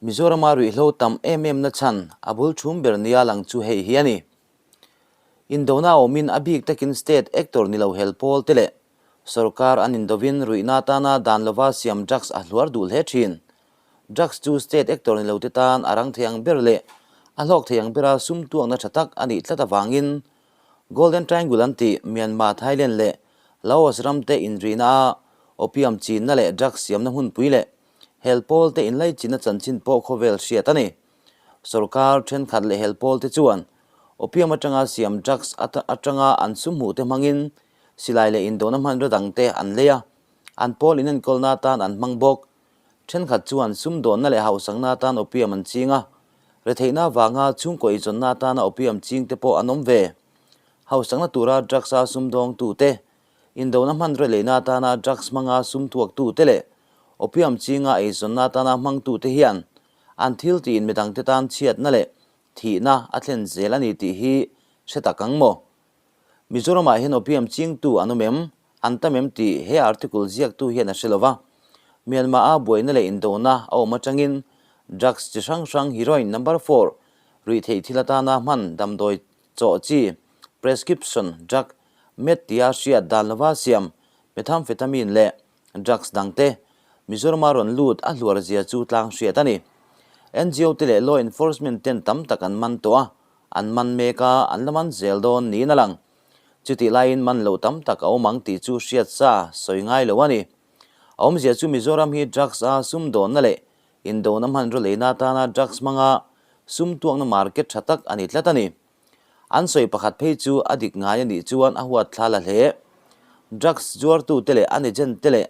Mizorama ruihhlo tam em em na chhan a bul thum ber nia lang chu hei hi a ni. Indona awmin a bik takin state actor ni lo hel pawl te leh sorkar an indovin ruihna atana dan lova siam drugs a hluar duh hle thin. Drugs chu state actor ni lo te tan a rang thei ang ber leh a hlawk thei ang bera sum tuakna tha tak a nih tlat avangin Golden Triangle an tih Myanmar, Thailand leh Laos ram te inrihna a opium chinna leh drugs siamna hmunpui leh hel pawl te inlaichinna chanchin pawh khawvel hriat a ni. Sorkar thenkhat leh hel pawl te chuan opium atanga siam drugs atanga an sum hmuh te hmangin silai leh indona hmanraw dang te an lei a, an pawl inenkawlna atan an hmang bawk. Thenkhat chuan sumdawnna leh hausakna atan opium an ching a, retheihna avanga chhungkaw eizawnna atana opium ching te pawh an awm ve. Hausakna tura drugs a sumdawngtu te, indona hmanraw leina atana drugs hmanga sum tuaktu te leh opium chinga eizawnna atana hmangtu te hian an thil tiin midangte tan chhiatna leh thihna a thlen zel a ni tih hi hre tak ang maw? Mizoramah hian opium chingtu an awm em? An tam em tih he article ziaktu hian a hre lo va. Myanmar-a buaina leh indona a awm atangin drugs chi hrang hrang heroin number four ruihtheih thil atana hman damdawi chawh chi prescription drug meth tia hriat dan lova siam methamphetamine leh drugs dangte Mizorama rawn lut a hluar zia chu tlang hriat a ni. NGO te leh law enforcement ten tam tak an man tawh a, an man mek a, an la man zel dawn niin a lang. Chutih laiin man loh tam tak a awm ang tih chu hriat sa sawi ngai lo a ni. A awmzia chu Mizoram hi drugs a sumdawnna leh indona hmanraw leina atana drugs hmanga sum tuakna market tha tak a ni tlat a ni. An sawi pakhat phei chu a dik ngai a nih chuan a huat thla la hle. Drugs zuartute leh an agent te leh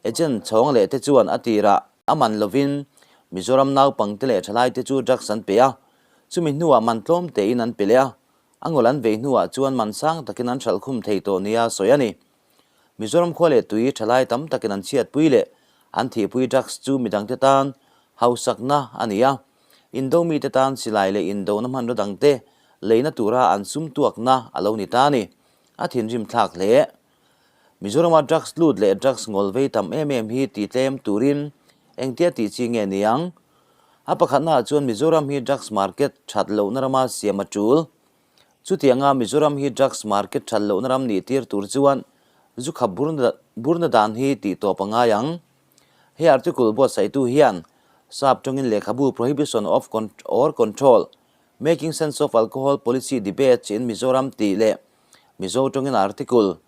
agent chhawng leh te chuan a tirah a man lovin Mizoram naupangte leh thalaite chu drugs an pe a, chumi hnuah man tlawm tein an pe leh a, a ngawl an vei hnuah chuan man sang takin an hralh khum thei tawh nia sawi a ni. Mizoram khua leh tui thalai tam takin an chhiatpui leh an thihpui drugs chu midangte tan hausakna a ni a, Indo mite tan silai leh indona hmanraw dangte leina tura an sum tuakna a lo ni ta a ni. A thinrim thlak hle. Mizorama drugs lut leh drugs ngawl vei tam em em hi ti tlem turin engtia tih chi nge ni ang? A pakhatnaah chuan Mizoram hi drugs market that lohna rama siam a tul. Chutianga Mizoram hi drugs market that lohna ram nih tir tur chuan zu khap burna dan hi tih tawp a ngai ang. He article buatsaihtu hian sap tawngin lehkhabu Prohibition of or Control, Making Sense of Alcohol Policy Debates in Mizoram tih leh Mizo tawngin article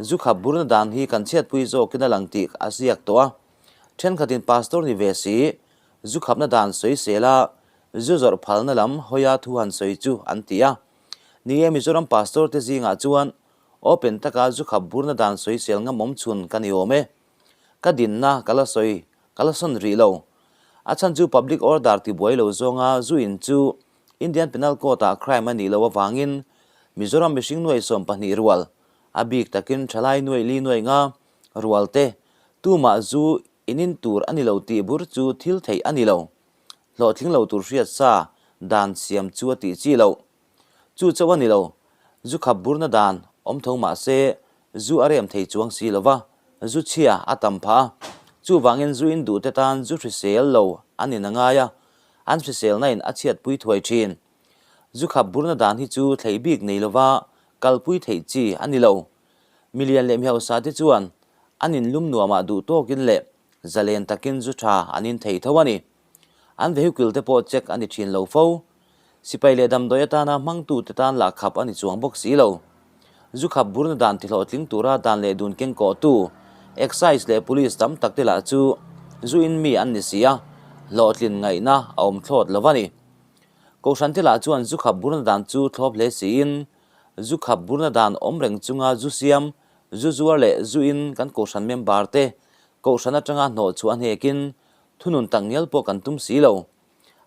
Zu khap burna dan hi kan chhiatpui zawkin a lang tih a ziak tawh a. Thenkhatin pastor ni ve si, zu khapna dan sawi sel a, zu zawrh phalna lam hawia thu han sawi chu an ti a. Ni e, Mizoram pastor te zingah chuan open taka zu khap burna dan sawi sel ngam awm chhun ka ni awm e. Ka dinna ka la sawi, ka la sawn rih lo. A chhan chu public order ti buai lo zawnga zu in chu Indian Penal Code ah crime a nih loh avangin Mizoram mihring nuai 12 rual, a bik takin thalai nuai li nuai nga rual te tumah zu in in tur a ni lo tih bur chu thil theih a ni lo. Hlawhtling lo tur hriat sa dan siam chu a tih chi loh. Chu chauh a ni lo, zu khap burna dan awm tho mah se zu a rem thei chuang si lo va, zu chhia a tam phah a. Chuvangin zu in duhte tan zu hrisel lo an in a ngai a, an hriselna in a chhiatpui thuai thin. Zu khap burna dan hi chu thlei bik nei lova kalpui theih chi a ni lo. Milian leh mihausa te chuan an in lum nuamah duh tawkin leh zalen takin zu tha an in thei tho a ni. An vehicle te pawh check a ni thin lo fo. Sipai leh damdawi atana hmangtute tan lah khap a ni chuang bawk si lo. Zu khap burna dan tihlawhtling tura dan leh dun keng kawhtu Excise leh Police tam tak te lah chu zu in mi an ni si a, hlawhtlin ngaihna a awm thlawt lo a ni. Kohhran te lah chuan zu khap burna dan chu thlawp hle siin zu khap burna dan awm reng chunga zu siam, zu zuar leh zu in kan kohhran member te kohhran atanga hnawh chhuah hnekin Thunun tak ngial pawh kan tum si lo.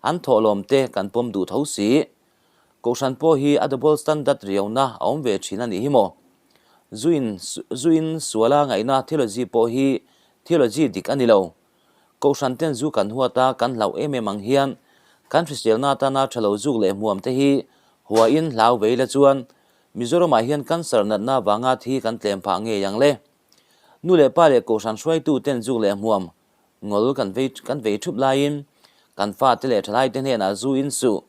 An thawhlawm te kan pawm duh tho si. Kohhran pawh hi a double standard riauna a awm ve thin a nih hi maw? Zu in zu in suala ngaihna theology pawh hi theology dik a ni lo. Kohhran ten zu kan huat a kan hlauh em em ang hian kan hriselna atana tha lo zuk leh hmuam te hi hua in hlau vei la chuan Mizoramah hian cancer natna vanga thi kan tlem phah ngei ang le. Nu leh pa leh kohhran hruaitu ten zuk leh hmuam Ngawl kan vei kan vei thup laiin Kan fate leh thalaite hnenah zu in suh,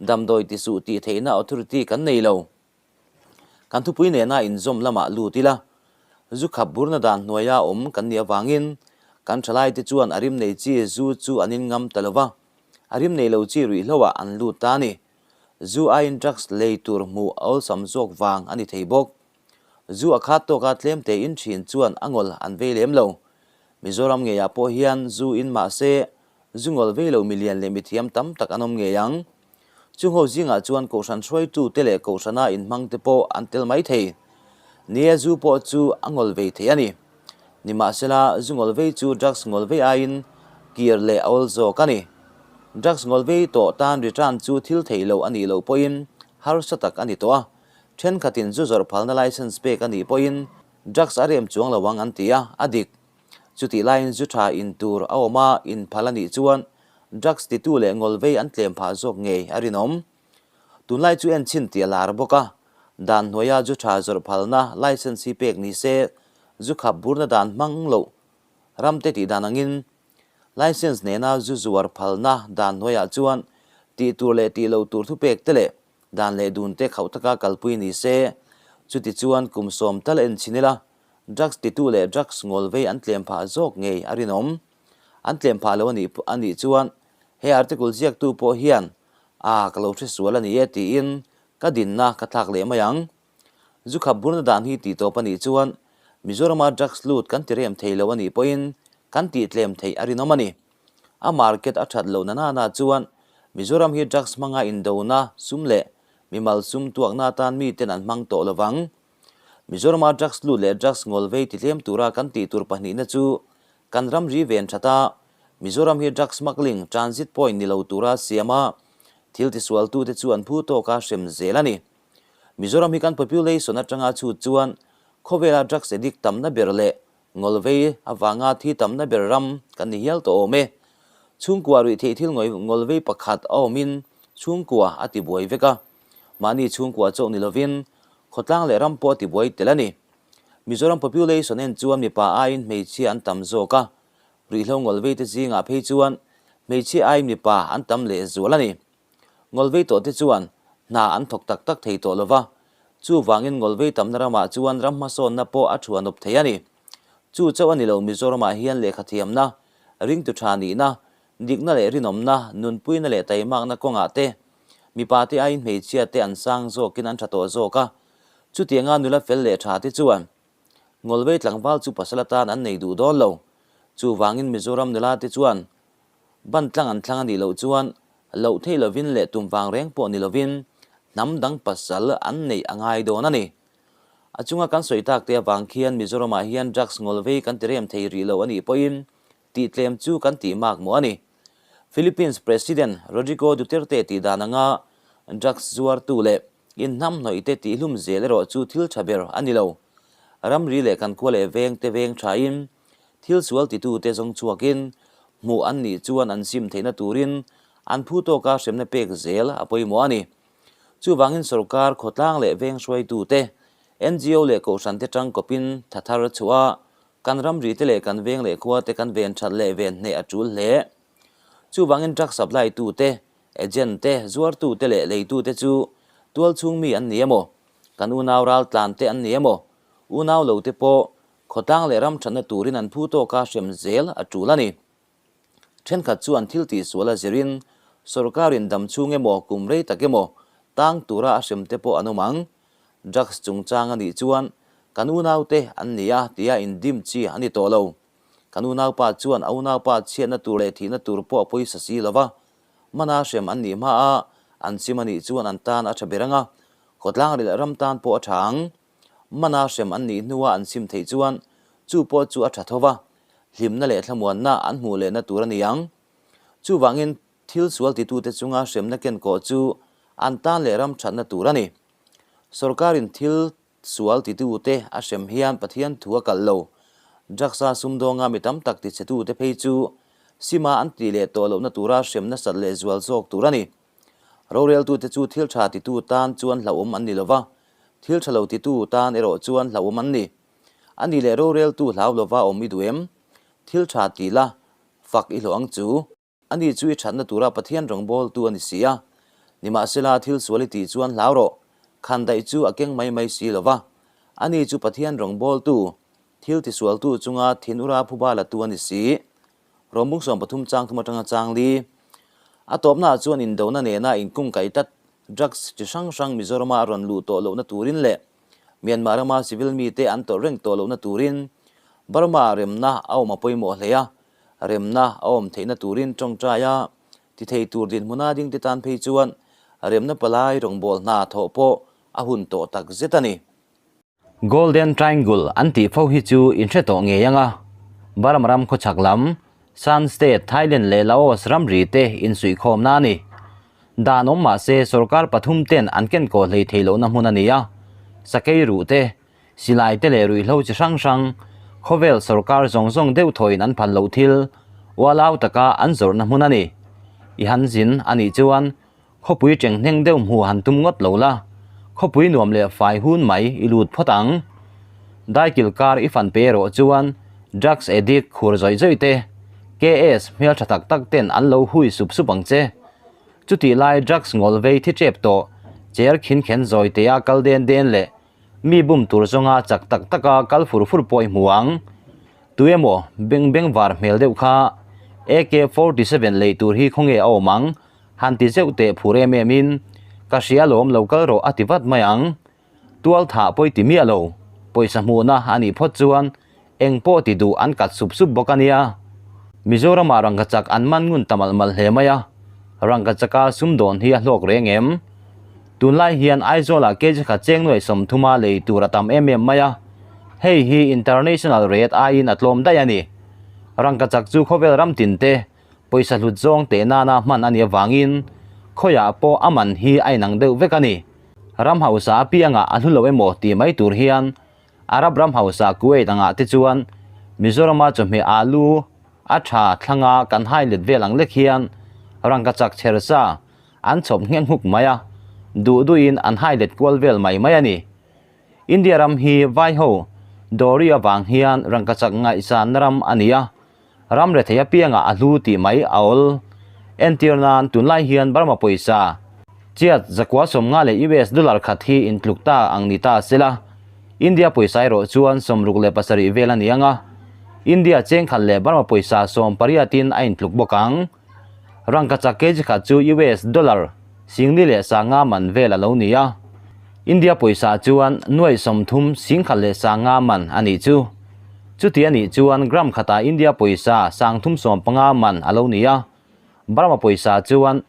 damdawi ti suh tih theihna authority kan nei lo. Kan thupui nena inzawm lamah lut ila, zu khap burna dan hnuaia awm kan nih avangin kan thalaite chuan a rim nei chi zu chu an in ngam ta lo va, a rim nei lo chi ruihhloah an lut ta a ni. Zu aiin drugs lei tur hmuh a awlsam zawk vang a ni thei bawk. Zu a khat tawka tlem te in thin chuan a ngawl an vei lem lo. Mizoram ngeiah pawh hian zu in mah se zu ngawl vei lo milian leh mithiam tam tak an awm ngei ang. Chungho zingah chuan Kohhran hruaitu te leh Kohhrana inhmang te pawh an tel mai thei. Nia zu pawh chu a ngawl vei thei a ni. Nimahsela, zu ngawl vei chu drugs ngawl vei aiin kir leh a awl zawk a ni. Drugs ngawl vei tawh tan return chu thil theih loh a nih loh pawhin harsa tak a ni tawh a. Thenkhatin zu zawrh phalna license pek a nih pawhin drugs a rem chuang lo ang an ti a, a dik. Chutih laiin zu tha in tur a awm a, in phal a nih chuan drugs titu leh ngawl vei an tlem phah zawk ngei a rinawm. Tunlai chu enchhin tih a lar bawk a, dan hnuaia zu tha zawrh phalna license hi pek ni se, zu khap burna dan hmang loh ramte tih dan angin license nena zu zuar phalna dan hnuaiah chuan tih tur leh tih loh tur thupek te leh Dan leh dun te khauh taka kalpui ni se, chuti chuan kum sawm tal enchhin ila, drugs titu leh drugs ngawl vei an tlem phah zawk ngei a rinawm. An tlem phah lo anih anih chuan he article ziaktu pawh hian a ka lo hre sual a ni e tiin ka dinna ka thlak leh mai ang. Zu khap burna dan hi tih tawp anih chuan Mizorama drugs lut kan ti rem thei lo anih pawhin kan tih tlem theih a rinawm a ni. A market a that lohna nana chuan Mizoram hi drugs hmanga indona sum leh mimal sum tuakna atan miten an hmang tawh lovang. Mizorama drugs lut leh drugs ngawl vei titlem tura kan tih tur pahnihna chu kan ramri ven that a, Mizoram hi drugs smuggling transit point ni lo tura siam a, thil tisualtute chu an phu tawka hrem zel a ni. Mizoram hi kan population atanga chhut chuan khawvela drugs addict tamna ber leh Ngawlvei avanga thi tamna ber ram kan ni hial tawh awm e. Chhungkua ruih theih thil ngawlvei pakhat a awmin chhungkua a tibuai vek a. Mahni chhungkua chauh ni lovin khawtlang leh ram pawh a tibuai tel a ni. Mizoram population en chuan mipa aiin hmeichhia an tam zawk a, ruihhlo ngawlvei te zingah phei chuan hmeichhia aiin mipa an tam lehzual a ni. Ngawlvei tawh te chuan hna an thawk tak tak thei tawh lova, chuvangin ngawlvei tamna ramah chuan ram hmasawnna pawh a thuanawp thei a ni. Chu chauh a ni lo Mizoramah hian lehkhathiamna, ringtu tha nihna, dikna leh rinawmna, nunpuina leh taimakna kawngah te mipa te aiin hmeichhia te an sang zawkin an tha tawh zawk a, chutianga nula fel leh tha te chuan ngawlvei tlangval chu pasal atan an nei duh dawn lo. Chuvangin Mizoram nula te chuan Ban tlang an thlang a nih loh chuan loh theih lovin leh tum vang reng pawh ni lovin hnam dang pasal an neih a ngai dawn a ni. A chunga kan sawi tak te avang khian Mizoramah hian drugs ngawlvei kan ti rem thei rih lo a nih pawhin tih tlem chu kan tih mak mawh a ni. Philippines President Rodrigo Duterte tih dan anga drugs zuartu leh inhnamhnawih te tihhlum zel erawh chu thil tha ber a ni lo. Ramri leh kan khua leh veng te veng thain Thil sual titute zawng chhuakin hmuh an nih chuan an sim theihna turin an phu tawka hremna pek zel a pawimawh a ni. Chuvangin sorkar, khawtlang leh veng hruaitute, ngo leh kohhrante tangkawpin tha thar chhuah a, kan ramrite leh kan veng leh khuate kan ven that leh ven hneh a tul hle. Chuvangin drug supply tute, agent te, zuartute leh leitute chu tualchhung mi an ni emaw, kan unau raltlante an ni emaw, unau lote pawh Khawtlang leh ram thatna turin an phu tawka hrem zel a tul a ni. Thenkhat chuan thil tihsual a zirin sorkarin dam chhung emaw kum rei tak emaw tang tura a hrem te pawh an awm ang. Drugs chungchang a nih chuan kan unaute an ni a tia indim chi a ni tawh lo. Kan unaupa chuan a unaupa chhiatna tur leh thihna tur pawh a pawisa si lo va, mana hrem an nih hma a an chim a nih chuan an tan a tha ber ang a, khawtlang leh ram tan pawh a tha ang. Mana hrem an nih hnua an sim theih chuan chu pawh chu a tha tho va, hlimna leh thlamuanna an hmuh lehna tur a ni ang. Chuvangin thil sual titute chunga hremna kenkawh chu an tan leh ram thatna tur a ni. Sorkarin thil sual titute a hrem hian Pathian thu a kalh lo. Drugs-a sumdawnga mi tam tak tichhetute phei chu sima an tih leh tawh lohna tura hrem nasat leh zual zawk tur a ni. Roreltute chu thil tha titu tan chuan hlauhawm an ni lo va, thil tha lo titu tan erawh chuan hlauhawm an ni. A nih leh roreltu hlau lova awm i duh em? Thil tha ti la, fak i hlawh ang chu. Ani chu i thatna tura Pathian rawngbawltu a ni si a. Nimahsela, thil sual i tih chuan hlau rawh, khandaih chu a keng mai mai si lo va. Ani chu Pathian rawngbawltu, thil tisualtu chunga thinura phuba latu a ni si. Rawmbung 13 chang thum atanga chang li. A tawpnaah chuan indona nena inkungkaih tlat drugs chi hrang hrang Mizorama a rawn luh tawh lohna turin leh Myanmar rama civil mite an tawrh reng tawh lohna turin Burma remna a awm a pawimawh hle a, remna a awm theihna turin tawngtai a ti thei tur dinhmuna dingte tan phei chuan remna palai rawngbâwl hna thawh pawh a hun tawh tak zet a ni. Golden Triangle an tih fo hi chu in hre tawh ngei ang a, Burma ram khawchhak lam, Shan State, Thailand leh Laos ramri te insuihkhawmna a ni. Dan awm mah se sorkar pathum ten an kenkaw hlei thei lohna hmun a ni a, sakei ruh te, silai te leh ruihhlo chi hrang hrang, khawvel sorkar zawng zawng deuh thawin an phal loh thil, ualau taka an zawrhna hmun a ni. I han zin a nih chuan Khawpui chenghneng deuh hmu han tum ngawt lo la, khawpui nuam leh fai hun mai i lut phawt ang. Daikil kar i fan pe erawh chuan drugs addict khur zawih zawih te, KS hmeltha tak tak ten an lo hui sup sup ang che. Chutih lai drugs ngawl vei thi tep tawh, cher khin khen zawi tea kal den den leh mi bum tur zawnga chak tak taka kal fur fur pawh i hmu ang. Tu emaw beng bengvar hmel deuh kha AK-47 lei tur hi khawnge a awm ang? Han ti zeuh teh phur em em in, Ka hria lawm lo kal rawh a ti vat mai ang. Tual thah pawi ti miah lo, pawisa hmuhna a nih phawt chuan eng pawh ti duh an kat sup sup bawk a nia. Mizoramah rangkachak an man ngun ta malh malh hle mai a, rangkachaka sumdawn hi a hlawk reng em? Tunlai hian Aizawlah kg khat cheng nuai sawmthuma lei tur a tam em em mai a, hei hi international rate aiin a tlawm daih a ni. Rangkachak chu khawvel ram tin te Pawisa hlut zawng teh nana hman a nih avangin khawiah pawh a man hi a inang deuh vek a ni. Ram hausa apiangah a hlu lo emaw tih mai tur hian Arab ram hausa Kuwait angah te chuan Mizorama chawhmeh alu a tha thlanga kan hai let vel ang lek hian rangkachak chher sa an chhawp nghek nghuk mai a, duh duhin an hai let kual vel mai mai a ni. India ram hi vaiho dawri avang hian rangkachak ngaihsanna ram a ni a, Ram rethei apiangah a hlu tih mai a awl. Entir nan tunlai hian Burma pawisa chiat zakua 50 leh US dollar khat hi intluk ta ang ni ta sela, India pawisa erawh chuan 67 vel a ni ang a, India chengkhat leh Burma pawisa 18 in a intluk bawk ang. Rangkachak kg khat chu US dollar 40 leh 50 man vel a lo ni a, India pawisa chuan nuai 30 10,000 leh 50 man a nih chu. Chuti a nih chuan gram khatah India pawisa 315 man a lo ni a, Burma pawisa chuan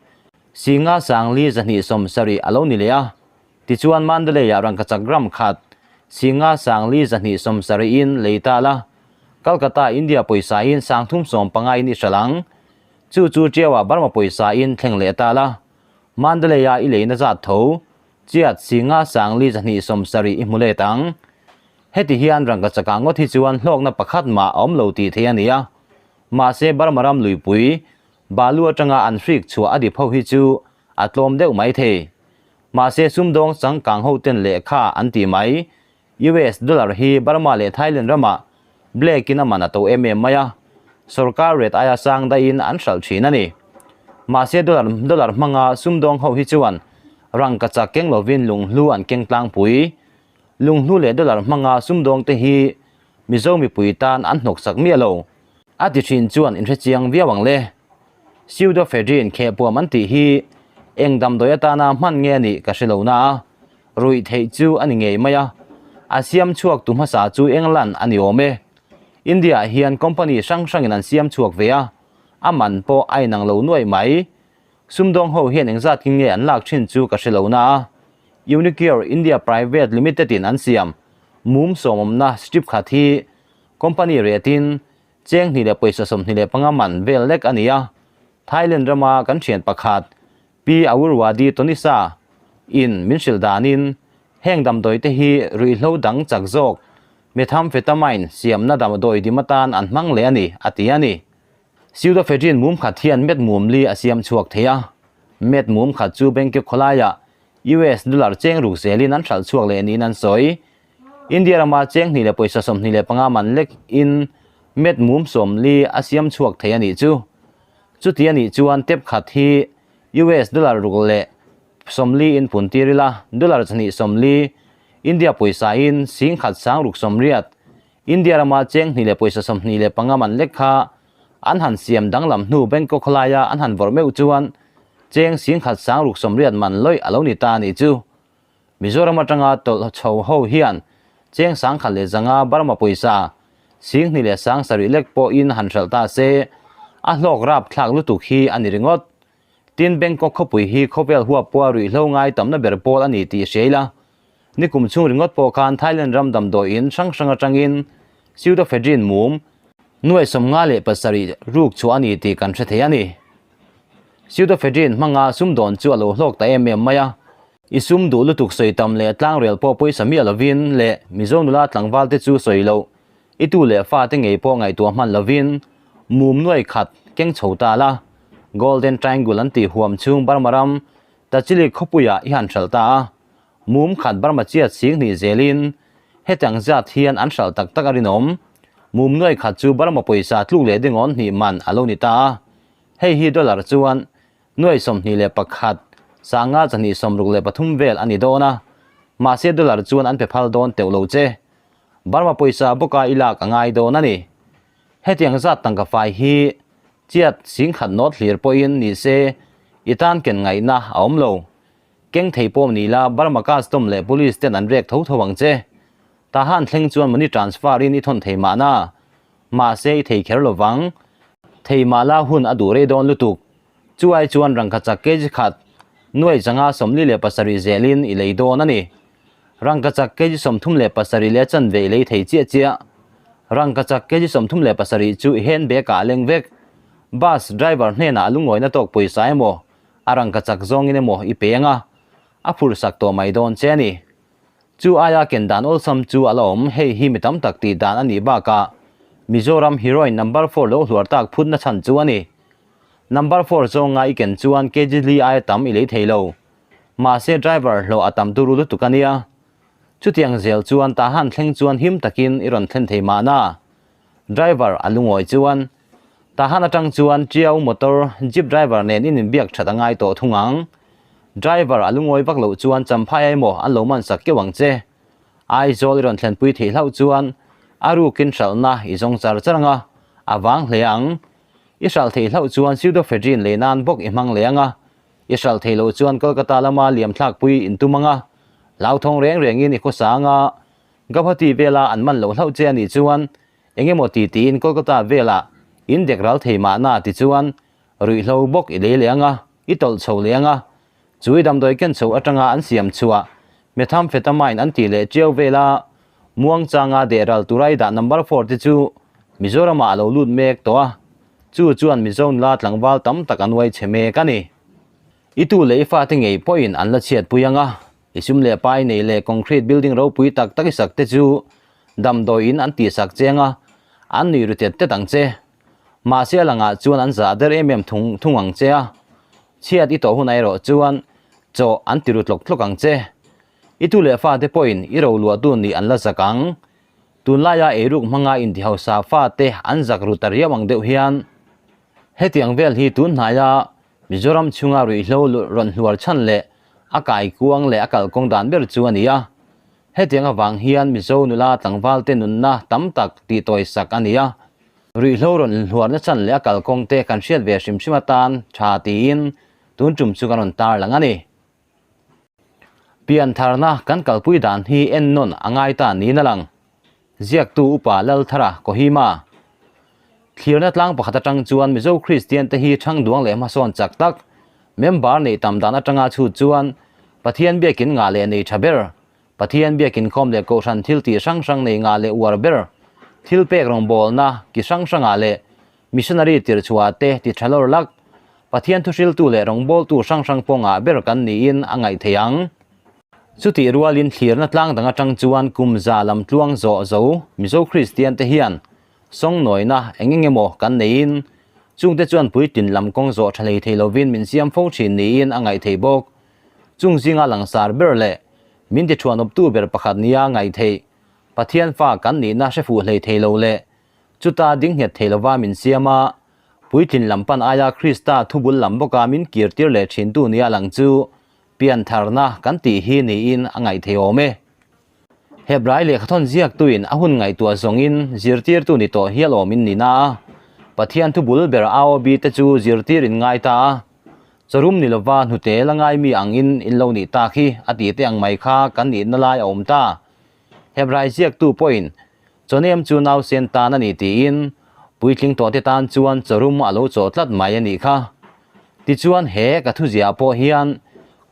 5 40 270 a lo ni leh a. Tichuan Mandalay-ah rangkachak gram khat 5 40 270 in lei ta la, Calcutta India pawisa in 315 in i hralh ang. Chu chu Tiau-ah Burma pawisa in thleng leh ta la, Mandalay-ah i leina zat tho chiat 5 40 270 i hmu let ang. Heti hian rangkachakah ngawt hi chuan hlawkna pakhat mah a awm lo tih theih a ni a, mahse Burma ram luipui balu atanga an hrik chhuah a dip ho hi chu a tlawm deuh mai thei. Mahse sumdawng changkang ho ten lehkha an tih mai, US dollar hi Burma leh Thailand ramah black in a man a to em em mai a, sorkar rate aia sang daihin an hralh thin a ni. Mahse dollar dollar hmanga sumdawng ho hi chuan rangkachak keng lovin lunghlu an keng tlangpui. Lunghlu leh dollar hmanga sumdawngte hi Mizo mipui tan an hnawksak miah lo. A ti thin chuan inhrechiang viau ang le. Pseudoephedrine khehpuam an tih hi eng damdawi atana hman nge a nih ka hre lo na a, ruih theih chu a ni ngei mai a. A siam chhuak tu hmasa chu England a ni awm e. India ah hian company hrang hrangin an siam chhuak ve a, a man pawh a inang lo nuaih mai. Sumdawng ho hian engzat kin nge an lak thin chu ka hre lo na a. Unicure India Private Limited in an siam mum sawmawmna strip khat hi company rate in cheng hnih leh pawisa 25 man vel lek a ni a. Thailand rama kan thian pakhat Pi Awurwadi Tonisa in min hrilh danin heng damdawi te hi ruihhlo dang chak zawk methamphetamine siamna damdawi dim atan an hmang leh a ni, a ti a ni. Pseudoephedrine mum khat hian met mum li a siam chhuak thei a, met mum khat chu Bangkok khawlaiah US dollar cheng ruk zelin an hralh chhuak leh niin an sawi. India rama cheng hnih leh pawisa 25 man lek in met mum 40 a siam chhuak thei a nih chu. Chuti a nih chuan tep khat hi US dollar ruk leh 40 in pun tir ila, dollar 2 40, India pawisa in 10,000 6 80, India rama cheng hnih leh pawisa 25 man lek kha an han siam danglam hnu Bangkok khawlaia an han vawrh meuh chuan cheng 10,000 6 80 man lawih a lo ni ta a nih chu. Mizoram atanga tawlh chho ho hian cheng 1100 Burma pawisa 2,000 leh 7,000 lek pawhin han hralh ta se, a hlawk rap thlak lutuk hi a ni ringawt. Tin, Bangkok khawpui hi khawvel huap pawha ruihhlo ngai tamna ber pawl a ni tih hria ila. Nikum chhung ringawt pawh khan Thailand ram damdawiin hrang hrang atangin pseudoephedrine mum nuai 57 ruk chhuah a ni tih kan hre thei a ni. Pseudoephedrine hmanga sumdawn chu a lo hlawk ta em em mai a. I sum duh lutuk sawi tam leh tlangrel pawh pawisa miah lovin leh Mizo nula tlangval te chu sawi loh i tu leh fa te ngei pawh ngaihtuah hman lovin mum nuai khat keng chho ta la. Golden Triangle an tih huam chhung Burma ram Tachilik khawpuiah i han hralh ta a. Mum khat Burma chiat 2000 zelin hetiang zat hian an hralh tak tak a rinawm. Mum nuai khat chu Burma pawisa tluk leh dingawn hnih man a lo ni ta a. Hei hi dollar chuan nuai 21, 500 2 63 vel a ni dawn a, mahse dollar chuan an pe phal dawn teuh lo che. Burma pawisa bawka i lak a ngai dawn a ni. Hetiang zat tangka fai hi chiat 10,000 nawt hlir pawhin ni se i tan ken ngaihna a awm lo. Keng thei pawm ni la Burma custom leh police ten an rek tho tho ang che. Tahan thleng chuan money transfer in i thawn thei mahna. Mahse i thei kher lovang. Thei mah la hun a duh rei dawn lutuk. Chu ai chuan rangkachak kg khat nuai zanga 47 zelin i lei dawn a ni. Rangkachak kg 37 leh chanve i lei thei chiah chiah. Rangkachak kg 37 chu i handbag ah a leng vek. Bus driver hnenah a lungawina tawk pawisa emaw a rangkachak zawngin emaw i peng a, a phurhsak tawh mai dawn che a ni. Chu aia ken dan awlsam chu a la awm, hei hi mi tam tak tih dan a nih bakah Mizoram heroine number four lo hluar tak phutna chhan chu a ni. Number four zawnga i ken chuan kg li aia tam i lei thei lo. Mahse driver hlawh a tam turu lutuk a nia. Chutiang zel chuan Tahan thleng chuan him takin i rawn thlen thei mahna. Driver a lungawi chuan Tahan atang chuan Tiau motor jeep driver nen in inbiak that a ngai tawh thung ang. Driver a lungawi vak loh chuan Champhai emaw an lo man sak keuh ang che. Aizawl i rawn thlenpui theih hlauh chuan a rukin hralhna i zawng char char ang a, a vang hle ang. I hralh theih hlauh chuan pseudoephedrine lei nan bawk i hmang leh ang a, i hralh theih loh chuan Kolkata lama liam thlakpui in tum ang a, hlauthawng reng rengin i khawsa ang a, Guwahati vela an man loh hlauh che a nih chuan eng emaw ti tiin Kolkata velah in dek ral thei mahna ti chuan ruihhlo bawk i lei leh ang a, i tawlh chho leh ang a. Chu i damdawi ken chho atanga an siam chhuah methamphetamine an tih leh tiau vela muangchanga deh ral tura i dah number four te chu Mizoramah a lo lut mek tawh a, chu chuan Mizo nula tlangval tam tak a nuai chhe mek a ni. I tu leh i fate ngei pawhin an la chhiatpui ang a, I sum leh pai nei leh concrete building ropui tak tak i sak te chu damdawi in an tihsak che anga an nui ru tet tet ang che. Mahse a langah chuan an zah der em em thung thung ang che a, chhiat i tawh hunah erawh chuan chaw an ti ru tlawk tlawk ang che. I tu leh fate pawhin i roluahtu nih an la zak ang. Tunlaia eiruk hmanga intihausa fate an zak ru ta riau ang deuh hian hetiang vel hi tun hnaia Mizoram chhunga ruihhlo rawn hluar chhan leh a kaikuang leh a kalkawng dan ber chu a ni a. Hetiang avang hian Mizo nula tlangvalte nunna tam tak tihtawisak a ni a. Ruihhlo rawn hluarna chhan leh a kalkawng te kan hriat ve hrim hrim atan tha tiin tun tum chu kan rawn tarlang a ni. Piantharna kan kalpui dan hi ennawn a ngai ta niin a lang. Ziaktu Upa Lalthara Kohima. Thlirna tlang pakhat atang chuan Mizo Kristian te hi thang duang leh hmasawn chak tak, member neih tam dan atanga chhut chuan Pathian biakin ngah leh nei tha ber, Pathian biakin khawm leh kohhran thil tih hrang hrang nei ngah leh uar ber, thil pek rawngbawlna ki hrang hrangah leh missionary tirchhuah te ti tha lawr lak, Pathian thuhriltu leh rawngbawltu hrang hrang pawh ngah ber kan niin a ngaih theih ang. Chutih rualin thlirna tlang dang atang chuan kum za lam tluang zawh zo Mizo Kristian te hian sawngnawina eng eng emaw kan neiin chungte chuan puitlin lam kawng zawh tha hlei thei lovin min siam fo thin niin a ngaih theih bawk. Chung zinga langsar ber leh min ti thuanawptu ber pakhat nia ngaih theih Pathian fa kan nihna hre fuh hlei thei lo leh chuta ding nghet thei lova min siam a. Puitlin lam pan aia Krista thubul lam bawka min kirtir leh thintu nia lang chu piantharna kan tih hi niin a ngaih thei awm e. Hebrai lehkhathawn ziaktuin a hun ngaihtuah zawngin zirtirtu ni tawh hial awmin ni na a, Pathian thubul ber AOB te chu zirtir in ngai ta a, chawrum ni lova hnute la ngaimi angin in lo nih tak hi a tih te ang mai kha kan nihna lai a awm ta. Hebrai ziaktu pawhin Chawnem chu nausen tan a ni tiin puitling tawhte tan chuan chawrum a lo chawh tlat mai a nih kha. Tichuan he ka thuziah pawh hian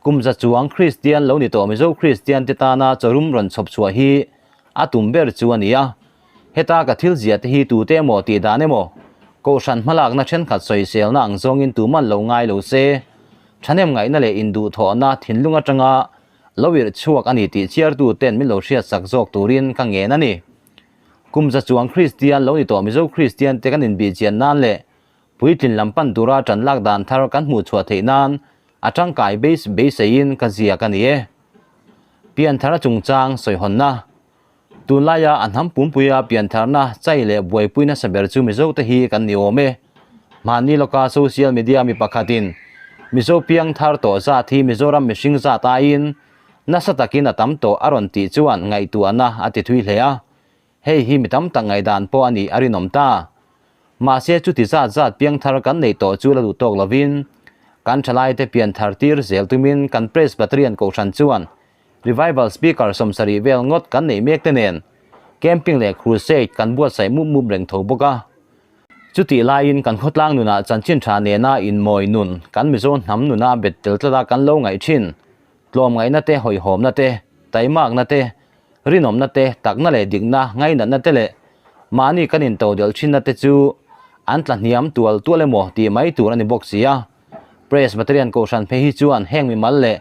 kum za chuang Kristian lo ni tawh Mizo Kristian te tana chawrum rawn chhawp chhuah hi a tum ber chu a ni a. Heta ka thil ziah te hi tute emaw tih dan emaw Kohhran hmalakna thenkhat sawiselna ang zawngin tuman lo ngai lo se, thahnem ngaihna leh induhthawhna thinlung atanga Lo irh chhuak a ni tih chhiartu ten min lo hriat sak zawk turin ka ngen a ni. Kum za chuang Kristian lo ni tawh Mizo Kristian te kan inbihchian nan leh puitlin lam pan tura tan lak dan thar kan hmuh chhuah theih nan a tangkai beis beiseiin ka ziak a ni e. Pianthar a chungchang sawihawnna. Tunlaia a hnam pumpuia piantharna chai leh buaipui nasa ber chu Mizote hi kan ni awm e. Hmanni lawka social media mi pakhatin Mizo piang thar tawh zat hi Mizoram mihring zat aiin nasa takin a tam tawh a rawn tih chuan ngaihtuahna a ti thui hle a. Hei hi mi tam tak ngaihdan pawh a nih a rinawm ta. Mahse chuti zat zat piang thar kan neih tawh chu la duh tawk lovin kan thalaite pianthar tir zel tumin kan Presbyterian Kohhran chuan Revival Speaker 70 vel ngawt kan neih mek te nen Camping leh Crusade kan buatsaih mup mup reng tho bawk a. Chutih laiin kan khawtlang nunah chanchin tha nena inmawi nun kan Mizo hnam nuna bet tel tlata kan lo ngaih thin, tlawmngaihna te, hawihhawmna te, taimakna te, rinawmna te, takna leh dikna, ngainatna te leh mahni kan intodelh thinna te chu an tlahniam tual tual emaw tih mai tur a ni bawk si a. Presbyterian Kohhran phei hi chuan heng mimal leh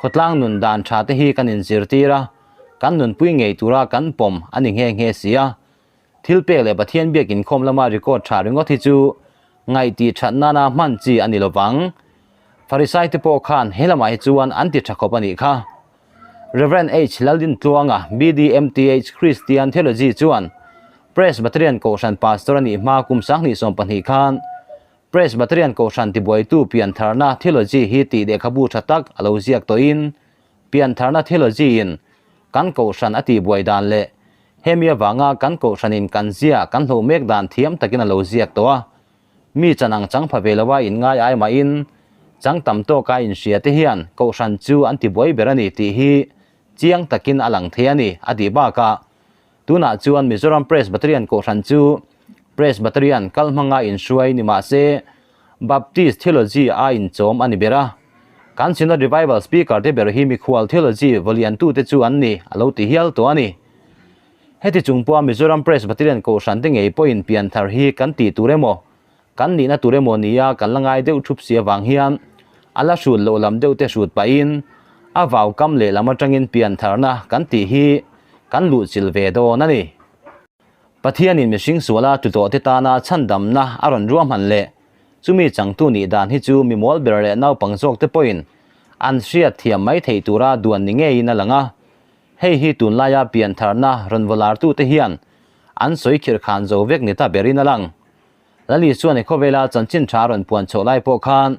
khawtlang nun dan tha te hi kan inzirtir a, kan nunpui ngei tura kan pawm a ni nghe nghe si a. Thil pek leh Pathian biak inkhawm lama record tha ringawt hi chu ngaih tih that nana hman chi a ni lovang. Pharisai te pawh khan he lamah hi chuan an ti tha khawp a nih kha. Rev. H. Laldintluanga, BDMTH Christian Theology chuan Presbyterian Kohhran Pastor a nih hma kum 2012 khan Presbyterian Kohhran tibuaitu piantharna theology hi tih lehkhabu tha tak a lo ziak tawhin, piantharna theology-in kan Kohhran a tihbuai dan leh hemi avanga kan Kohhranin kan zia kan hloh mek dan thiam takin a lo ziak tawh a. Mi chan ang chang pha ve lova inngai ai mahin chang tam tawka inhria te hian Kohhran chu an tibuai ber a ni tih hi chiang takin a lang thei a ni, a tih bakah Tunah chuan Mizoram Presbyterian Kohhran chu Presbyterian kal hmanga inhruai ni mah se, Baptist theology a inchawm a ni ber a. Kan Synod Revival Speaker te ber hi mikhual theology vawliantute chu an ni a lo ti hial tawh a ni. Heti chung pawha Mizoram Presbyterian Kohhran te ngei pawhin pianthar hi kan tih tur emaw, Kan nihna tur emaw nia kan la ngai deuh thup si avang hian a la hrut loh lam deuh te hrut pahin a vau kam leh lam atangin pian tharna kan tih hi kan luh chilh ve dawn a ni. Pathianin mihring suala tlu tawh te tana chhandamna a rawn ruahman leh chumi changtu nih dan hi chu mi mual ber leh naupang zawk te pawhin an hriat thiam mai theih tura duan ni ngeiin a lang a. Hei hi tunlaia pian tharna rawn vawlartute hian an sawi khirhkhan zo vek ni ta berin a lang. Lali chuan i khawvela chanchin tha rawn puan chhoh lai pawh khan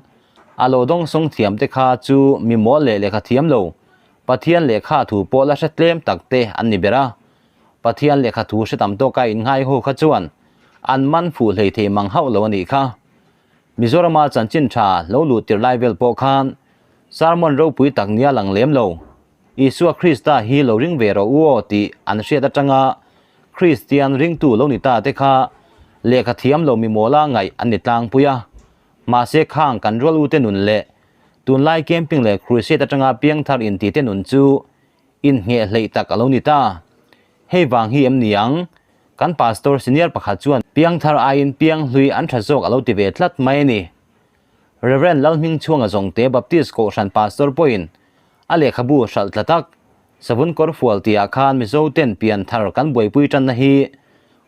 a lo dawngsawng thiam te kha chu mi mawl leh lehkha thiam lo, Pathian lehkha thu pawh la hre tlem tak te an ni ber a. Pathian lehkha thu hre tam tawka innghai ho kha chuan an man fuh hlei thei mang hauh lo a nih kha. Mizorama chanchin tha lo luh tirh lai vel pawh khan sermon ropui tak nia lang lem lo. Isua Krista hi lo ring ve rawh u aw tih an hriat atanga Kristian ringtu lo ni ta te kha lehkha thiam lo mi mawla ngaih an ni tlangpui a. Mahse khang kan rual ute nun leh tunlai camping leh crusade atanga piangthar inti te nun chu inhngheh hleih tak a lo ni ta. Hei vang hi em ni ang? Kan pastor senior pakhat chuan piangthar aiin pianghlui an tha zawk a lo ti ve tlat mai a ni. Rev. Lalhmingchhuanga Zawngte Baptist Kohhran Pastor pawhin a lehkhabu hralh tla tak, Savun kawr fual tihah khan Mizo ten pian thar kan buaipui tanna hi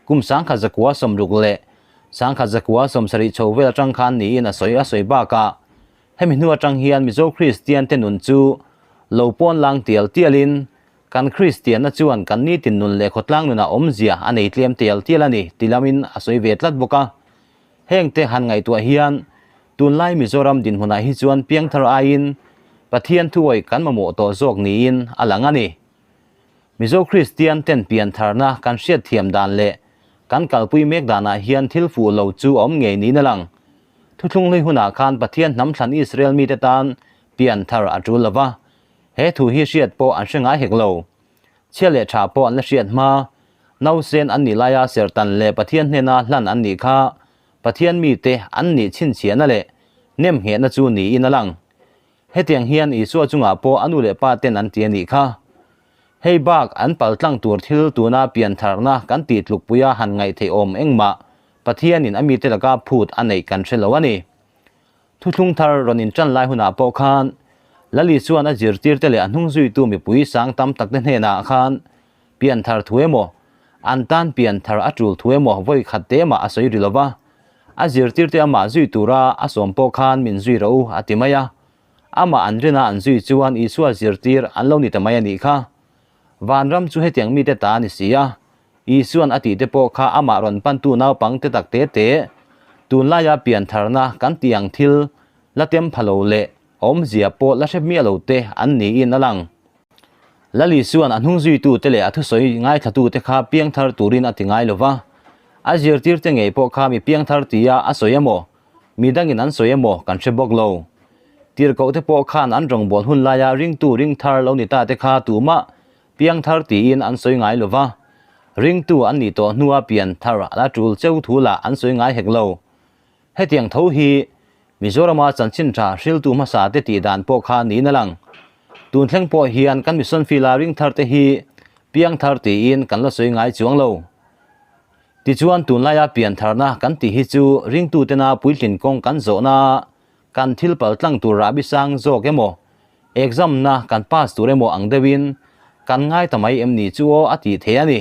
kum 1960 leh 1970 chho vel atang khan niin a sawi a sawi bakah hemi hnu atang hian Mizo Kristian te nun chu lo pawn lang tial tialin kan Kristianna chuan kan nitin nun leh khawtlang nunah awmzia a nei tlem tial tial a ni ti lamin a sawi ve tlat bawk a. Hengte han ngaihtuah hian tunlai Mizoram dinhmunah hi chuan piangthar aiin Pathian thuawih kan mamawh tawh zawk niin a lang a ni. Mizo Kristian ten piantharna kan hriatthiam dan leh kan kalpui mek danah hian thil fuh lo chu a awm ngei niin a lang. Thuthlung hlui hunah khan Pathian hnam thlan Israel mite tan pianthar a tul lo va, he thu hi hriat pawh an hre ngai hek lo. Chhia leh tha pawh an la hriat hma, nausen an nih laia serhtan leh Pathian hnena hlan an nih kha Pathian mite an nih chhinchhiahna leh nemnghehna chu niin a lang. Hetiang hian Isua chungah pawh a nu leh pa ten an ti a nih kha. Hei bak an paltlang tur thil tuna piantharna kan tih tlukpuia han ngaih theih awm engmah Pathianin a mite laka phut a neih kan hre lo a ni. Thuthlung thar rawn inṭan lai hunah pawh khan Lali chuan a zirtirte leh a hnungzuitu mipui sang tam takte hnenah khan pianthar thu emaw, an tan pianthar a tul thu emaw vawi khat te mah a sawi ri lo va. A zirtirte amah zui tura a sawm pawh khan min zui rawh u a ti mai a. Amah an rina an zui chuan Isua zirtir an lo ni ta mai a nih kha. Vanram chu hetiang mite ta a ni si a, Isuan a tihte pawh kha amah rawn pantu naupang te tak te te, tunlaia piantharna kan tih ang thil la tem pha lo leh awmzia pawh la hre miah lo te an niin a lang. Lal Isuan a hnung zuitute leh a thusawi ngaithlatute kha piangthar turin a ti ngai lo va, a zirtirte ngei pawh kha mi piangthar tia a sawi emaw, mi dangin an sawi emaw kan hre bawk lo. Tirhkohte pawh khan an rawngbâwl hun laia ringtu ringthar lo ni ta te kha tumah Piangthar tiin an sawi ngai lo va, ringtu an nih tawh hnua pianthar a la tul cheu thu lah an sawi ngai hek lo. Hetiang tho hi Mizorama chanchin tha hriltu hmasa te tih dan pawh kha niin a lang. Tun thleng pawh hian kan mission field-a ringthar te hi piangthar tiin kan la sawi ngai chuang lo. Tichuan tunlaia piantharna kan tih hi chu ringtutena puitlin kawng kan zawhna Kan thil pal tlang tur rahbi sang zawk emaw, exam na kan pass tur emaw ang deuhin kan ngai ta mai em ni chu aw a tih thei a ni.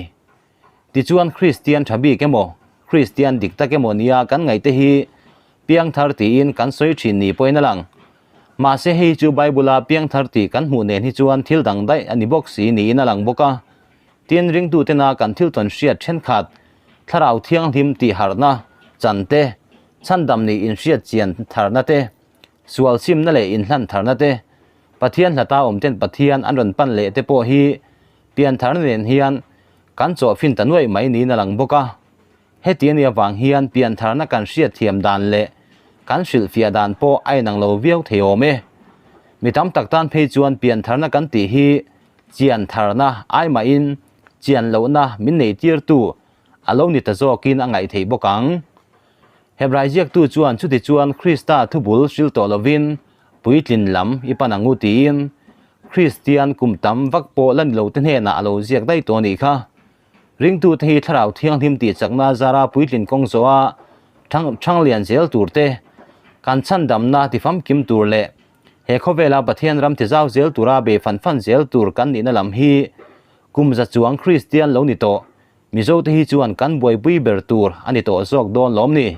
Tichuan Kristian tha bik emaw, Kristian dik tak emaw nia kan ngaihte hi piangthar tiin kan sawi thin ni pawhin a lang. Mahse hei chu Bible-a piangthar tih kan hmuh nen hi chuan thil dang daih a ni bawk si niin a lang bawk a. Tin, ringtutena kan thil tawn hriat thenkhat, Thlarau Thianghlim tih harhna, chan te, Chhandam nih inhriat chian tharna te, sual simna leh inhlan tharna te, Pathian hlata awmten Pathian an rawn pan leh te pawh hi piantharna nen hian kan chawhfin ta nuaih mai niin a lang bawk a. Heti a nih avang hian piantharna kan hriat thiam dan leh kan hrilhfiah dan pawh a inang lo viau thei awm e. Mi tam tak tan phei chuan piantharna kan tih hi chian tharna ai mahin chian lohna min neitirtu a lo ni ta zawkin a ngaih theih bawk ang. Hebrai ziaktu chuan chuti chuan Krista thubul hril tawh lovin puitlin lam i pan ang u tiin Kristian kum tam vak pawh la ni lote hnenah a lo ziak daih tawh a nih kha. Ringtute hi Thlarau Thianghlim tih chakna zara puitlin kawng zawha thanglian zel tur te, kan chhandamna tifamkim tur leh he khawvela Pathian ram tizau zel tura bei fan fan zel tur kan nihna lam hi kum za chuang Kristian lo ni tawh Mizote hi chuan kan buaipui ber tur a ni tawh zawk dawn lawm ni?